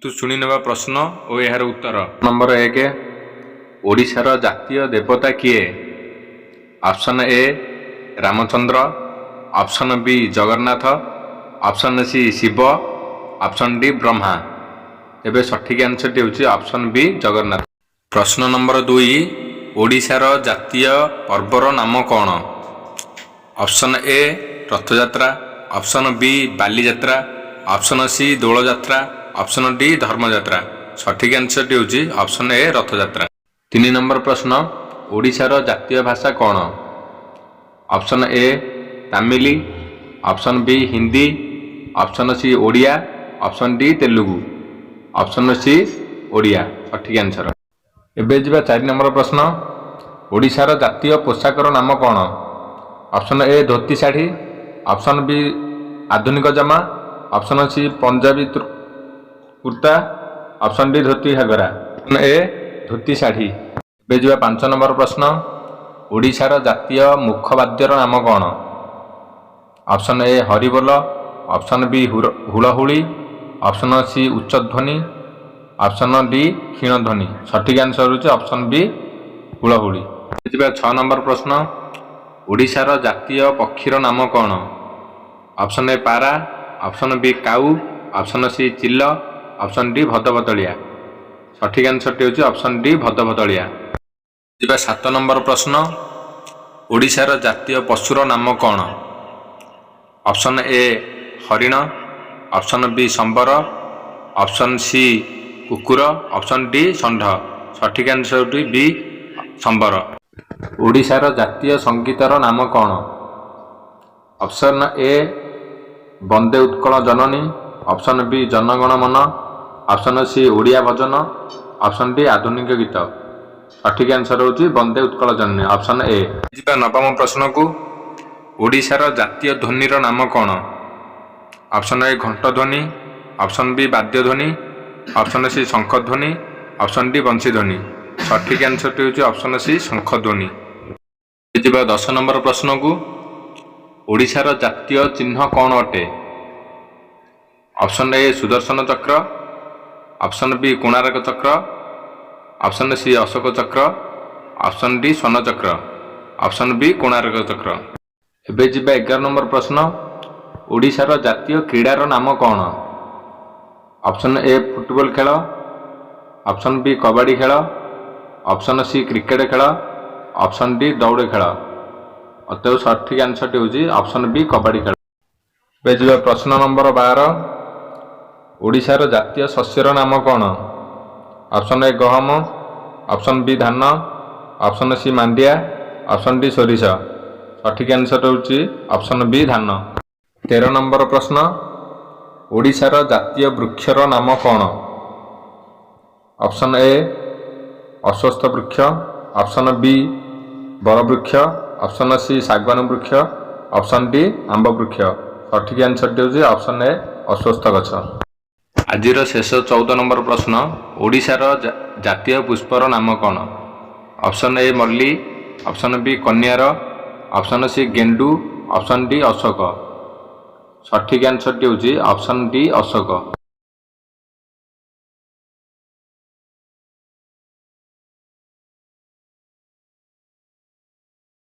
ଶୁଣିନେବା ପ୍ରଶ୍ନ ଓ ଏହାର ଉତ୍ତର। ନମ୍ବର 1, ଓଡ଼ିଶାର ଜାତୀୟ ଦେବତା କିଏ? Option A Ramachandra, option B Jagannath, option C Shiva, option D Brahma. ତେବେ ସଠିକ୍ ଆନ୍ସରଟି ହେଉଛି ଅପସନ୍ ବି ଜଗନ୍ନାଥ। ପ୍ରଶ୍ନ ନମ୍ବର 2, ଓଡ଼ିଶାର ଜାତୀୟ ପର୍ବର ନାମ କ'ଣ? Option A Rath Yatra, option B Bali Yatra, option C Dol Yatra, option D ଧର୍ମଯାତ୍ରା। ସଠିକ୍ ଆନ୍ସରଟି ହେଉଛି ଅପସନ୍ ଏ ରଥଯାତ୍ରା। 3 ନମ୍ବର ପ୍ରଶ୍ନ, ଓଡ଼ିଶାର ଜାତୀୟ ଭାଷା କ'ଣ? ଅପସନ୍ ଏ Tamil, option B Hindi, option C Odia, option D Telugu. Option C Odia ସଠିକ୍ ଆନ୍ସର। ଏବେ ଯିବା 4 ନମ୍ବର ପ୍ରଶ୍ନ, ଓଡ଼ିଶାର ଜାତୀୟ ପୋଷାକର ନାମ କ'ଣ? Option A dhoti sari, option B ଆଧୁନିକ ଜାମା, option C Punjabi kurta, option D dhoti ghagra. Option A dhoti sari. ଏବେ ଯିବା 5 ନମ୍ବର ପ୍ରଶ୍ନ, ଓଡ଼ିଶାର ଜାତୀୟ ମୁଖବାଦ୍ୟର ନାମ କ'ଣ? ଅପସନ୍ ଏ ହରିବୋଲ, ଅପସନ୍ ବି ହୁଳହୁଳି, ଅପସନ୍ ସି ଉଚ୍ଚଧ୍ୱନି, ଅପସନ୍ ଡି କ୍ଷୀଣଧ୍ୱନି। ସଠିକ୍ ଆନ୍ସର ହେଉଛି ଅପସନ୍ ବି ହୁଳହୁଳି। ଯିବା 6 ନମ୍ବର ପ୍ରଶ୍ନ, ଓଡ଼ିଶାର ଜାତୀୟ ପକ୍ଷୀର ନାମ କ'ଣ? ଅପସନ୍ ଏ ପାରା, ଅପସନ୍ ବି କାଉ, ଅପସନ୍ ସି ଚିଲ, ଅପସନ୍ ଡି ଭଦଭଦଳିଆ। ସଠିକ୍ ଆନ୍ସରଟି ହେଉଛି ଅପସନ୍ ଡି ଭଦଭଦଳିଆ। ଯିବା 7 ନମ୍ବର ପ୍ରଶ୍ନ, ଓଡ଼ିଶାର ଜାତୀୟ ପଶୁର ନାମ କ'ଣ? ଅପସନ୍ ଏ ହରିଣ, ଅପସନ୍ ବି ସମ୍ବର, ଅପସନ୍ ସି କୁକୁର, ଅପସନ୍ ଡି ଷଣ୍ଢ। ସଠିକ୍ ଆନ୍ସରଟି ବି ସମ୍ବର। ଓଡ଼ିଶାର ଜାତୀୟ ସଙ୍ଗୀତର ନାମ କ'ଣ? Option A Bande Utkala Janani, option B Janagana Mana, option C Odia bhajan, option D ଆଧୁନିକ ଗୀତ। ସଠିକ୍ ଆନ୍ସର ହେଉଛି ବନ୍ଦେ ଉତ୍କଳ ଜନନୀ, ଅପସନ୍ ଏ। ଯିବା ନବମ ପ୍ରଶ୍ନକୁ, ଓଡ଼ିଶାର ଜାତୀୟ ଧ୍ୱନିର ନାମ କ'ଣ? ଅପସନ୍ ଏ ଘଣ୍ଟ ଧ୍ୱନି, ଅପସନ୍ ବି ବାଦ୍ୟ ଧ୍ୱନି, ଅପସନ୍ ସି ଶଙ୍ଖ ଧ୍ୱନି, ଅପସନ୍ ଡି ବଂଶୀ ଧ୍ୱନି। ସଠିକ୍ ଆନ୍ସରଟି ହେଉଛି ଅପସନ୍ ସି ଶଙ୍ଖ ଧ୍ୱନି। ଯିବା 10 ନମ୍ବର ପ୍ରଶ୍ନକୁ, ଓଡ଼ିଶାର ଜାତୀୟ ଚିହ୍ନ କ'ଣ ଅଟେ? Option A Sudarshan Chakra, option B Konark Chakra, option C Ashoka Chakra, option D ସ୍ୱର୍ଣ୍ଣଚକ୍ର। Option B Konark Chakra. ଏବେ ଯିବା 11 ନମ୍ବର ପ୍ରଶ୍ନ, ଓଡ଼ିଶାର ଜାତୀୟ କ୍ରୀଡ଼ାର ନାମ କ'ଣ? ଅପସନ୍ ଏ ଫୁଟବଲ ଖେଳ, ଅପସନ୍ ବି କବାଡ଼ି ଖେଳ, ଅପସନ୍ ସି କ୍ରିକେଟ ଖେଳ, ଅପସନ୍ ଡି ଦୌଡ଼ ଖେଳ। ଅତଏବ ସଠିକ୍ ଆନ୍ସରଟି ହେଉଛି ଅପସନ୍ ବି କବାଡ଼ି ଖେଳ। ଏବେ ଯିବା ପ୍ରଶ୍ନ ନମ୍ବର 12, ଓଡ଼ିଶାର ଜାତୀୟ ଶସ୍ୟର ନାମ କ'ଣ? ଅପସନ୍ ଏ ଗହମ, ଅପସନ୍ ବି ଧାନ, ଅପସନ୍ ସି ମାଣ୍ଡିଆ, ଅପସନ୍ ଡି ସୋରିଷ। ସଠିକ୍ ଆନ୍ସର ହେଉଛି ଅପସନ୍ ବି ଧାନ। 13 ନମ୍ବର ପ୍ରଶ୍ନ, ଓଡ଼ିଶାର ଜାତୀୟ ବୃକ୍ଷର ନାମ କ'ଣ? ଅପସନ୍ ଏ ଅଶ୍ୱତ୍ଥ ବୃକ୍ଷ, ଅପସନ୍ ବି ବରବୃକ୍ଷ, ଅପସନ୍ ସି ଶାଗୁଆନ ବୃକ୍ଷ, ଅପସନ୍ ଡି ଆମ୍ବ ବୃକ୍ଷ। ସଠିକ୍ ଆନ୍ସରଟି ହେଉଛି ଅପସନ୍ ଏ ଅଶ୍ୱତ୍ଥ ଗଛ। ଆଜିର ଶେଷ 14 ନମ୍ବର ପ୍ରଶ୍ନ, ଓଡ଼ିଶାର ଜାତୀୟ ପୁଷ୍ପର ନାମ କ'ଣ? ଅପସନ୍ ଏ ମଲ୍ଲି, ଅପସନ୍ ବି କନିଆର, ଅପସନ୍ ସି ଗେଣ୍ଡୁ, ଅପସନ୍ ଡି ଅଶୋକ। ସଠିକ୍ ଆନ୍ସରଟି ହେଉଛି ଅପସନ୍ ଡି ଅଶୋକ।